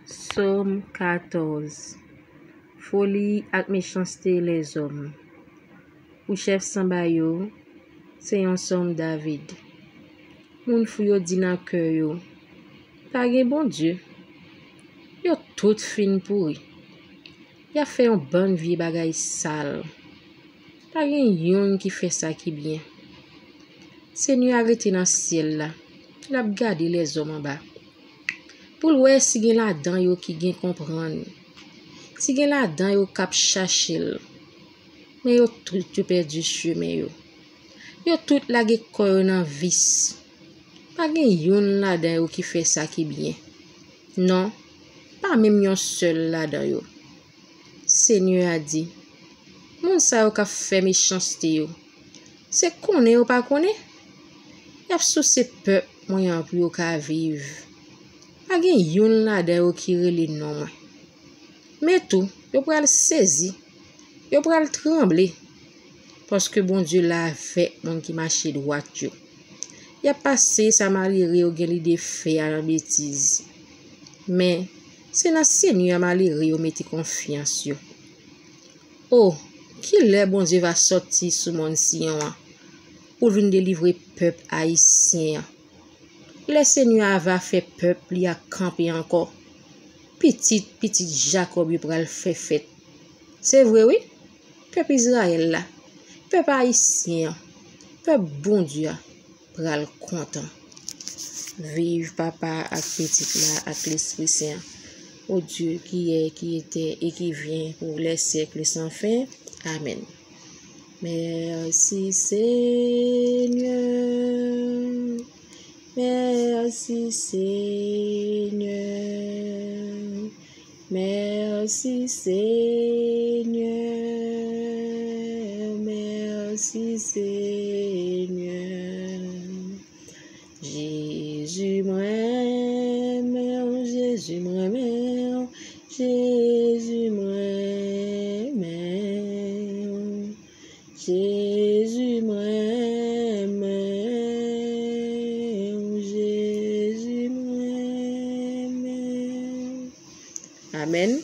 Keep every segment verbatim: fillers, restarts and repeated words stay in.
Sòm katòz. Foli ak mechanste lèzòm. Pou chèf sanba yo, se yon sòm David. Moun fou yo di nan kè yo, "Pa gen Bondye." Yo tout fin pouri. Y ap fè yon bann vye bagay sal. Pa gen youn ki fè sa ki byen. Senyè a rete nan syèl la, l ap gade lèzòm anba, pou l wè si gen ladan yo ki gen konprann, si gen ladan yo k ap chache l. Men yo tout yo pèdi chemen yo. Yo tout lage kò yo nan vis. Pa gen youn ladan yo ki fè sa ki byen. Non, pa menm yon sèl ladan yo. Senyè a di, "Moun sa yo k ap fè mechanste yo, se konnen yo pa konnen? Y ap souse pèp mwen an pou yo ka viv. Pa gen youn ladan yo ki rele non mwen. Men tou, yo pral sezi, yo pral tranble, paske Bondye la avèk moun ki mache dwat yo. Y ap pase sa malere yo gen lide fè a nan betiz. Men, se nan Senyè a malere yo mete konfyans yo." O, kilè Bondye va sòti sou mòn Siyon an pou l vin delivre pèp ayisyen an? Lè Senyè a va fè pèp li a kanpe ankò, pitit pitit Jakòb yo pral fè fèt. Se vre, wi, pèp Izrayèl la, pèp ayisyen an, pèp Bondye a pral kontan. Viv Papa ak Pitit la ak Lespri Sen an. Ô Dieu, qui est, qui était et qui vient pour les siècles sans fin. Amen. Merci Seigneur, merci Seigneur, merci Seigneur, merci Seigneur. Jezi mwen renmen w, Jezi mwen renmen w, Jezi mwen renmen w. Jezi mwen renmen w, Jezi mwen renmen w. Amèn.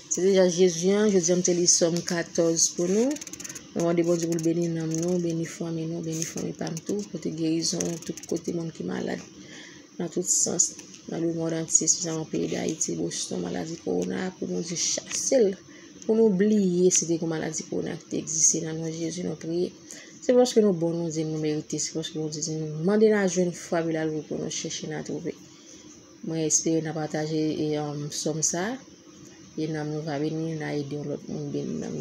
Se deja Jezi an, jodi a m te li Sòm katòz pou nou. Nou mande Bondye pou l beni nanm nou, beni fanmi nou, beni fanmi pa m tou, pote gerizon tout kote moun ki malad, nan tout sans, nan lemonn antye, espesyalman peyi Dayiti, Boston, maladi kowona, pou Bondye chase l, pou nou bliye si te gen maladi kowona ki te egziste. Nan non Jezi, nou priye. Se paske nou bon, nou di nou merite, se paske Bondye di nou mande n a jwenn, frape n a louvri, pou nou chèche n a twouve. Mwen espere n a pataje e, um, sòm sa a, e nanm nou va beni, n a ede yon lòt moun beni nanm li.